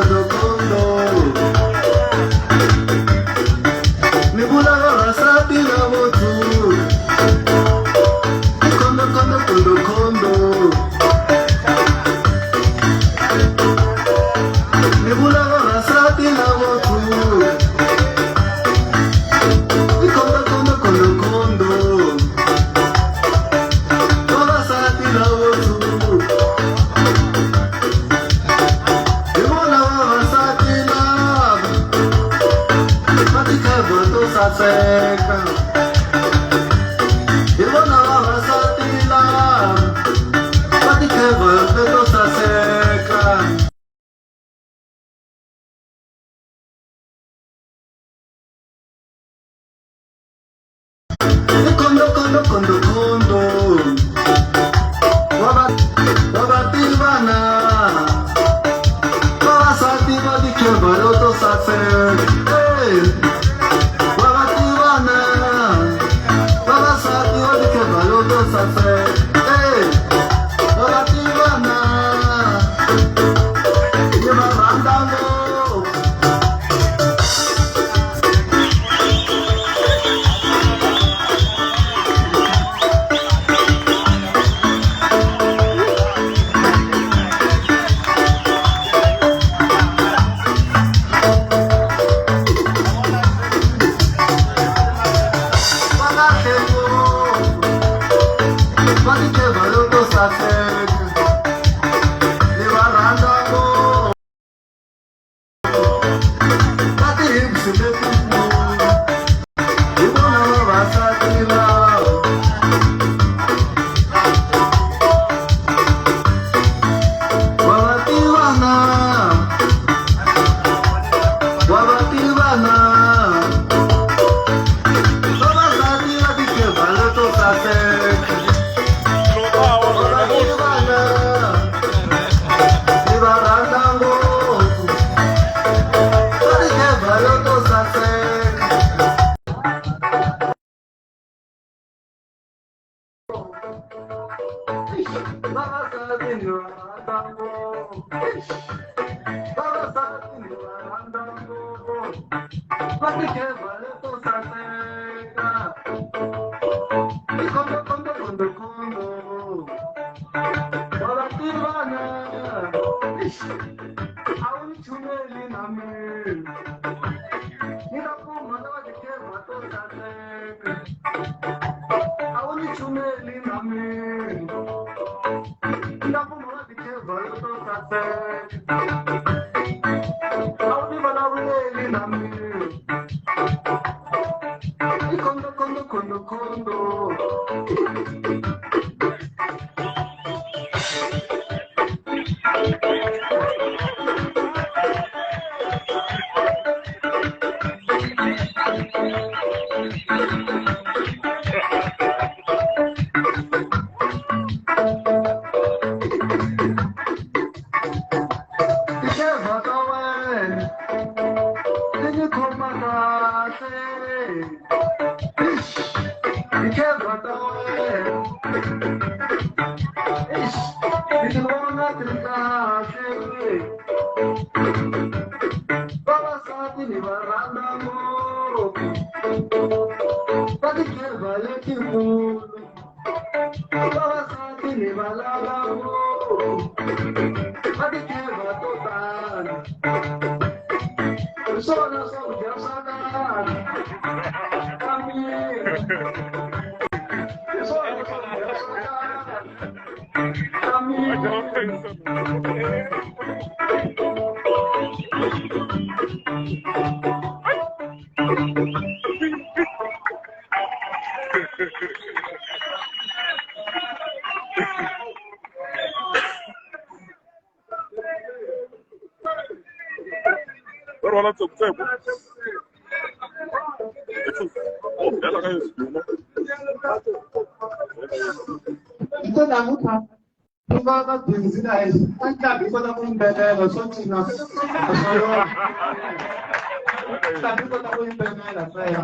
kondo kondo. Ni vula vavasati lavo tshuka. I kondo kondo kondo kondo. Ni vula vavasati lavo tshuka. I kondo kondo kondo kondo. Vavasati lavo tshuka. Hi vona vavasati lava va tikhevha to saseka. Hi vona vavasati lava va tikhevha leto saseka. I kondo kondo kondo kondo. Wa va wa va tivana. Vavasati va tikhevha leto saseka. Hey! Wa va tivana. Vavasati va tikhevha leto saseka. Hey! Wa va tivana. Ni va rhandza ngopfu. Va kahle ngopfu. Va tikhevha leto saseka. Ni va rhandza ngopfu. Va ti-hips letikulu. Hi vona vavasati lava. Wa va tivana. Wa va tivana. Vavasati va tikhevha leto saseka. Wa va tivana. Ni va rhandza ngopfu. Va tikhevha leto saseka. Vavasati ni va rhandza ngopfu. Vavasati ni va rhandza ngopfu. Va tikhevha leto saseka. I kondo kondo kondo kondo. Wa va tivana. A wu ni chumeli na mina. Ni ta kuma lava tikhevha to saseka. A wu ni chumeli na mina. Ni ta kuma va tikhevha leto saseka. A wu ni vulavuleli na mina. I kondo kondo kondo kondo. Tikhevha ta wena ti ni khoma kahle. Tikhevha ta wena. Eish, ni ti vona ti ri kahle. Vavasati ni va rhandza ngopfu. Va tikhevha letikulu. Vavasati ni va lava ngopfu. Va tikhevha to tala. Hi swona swakudya swa kahle ka miri. Hi swona swakudya swa kahle ka miri. Va rhwala tsekutseko. Oh, hela ka Yesu. Ito namuntlha ku va ka bindzu na hi a nqambi yi kota ku yimbelela swo cina swa yona. Nqambi yi kota ku yimbelela ntsena.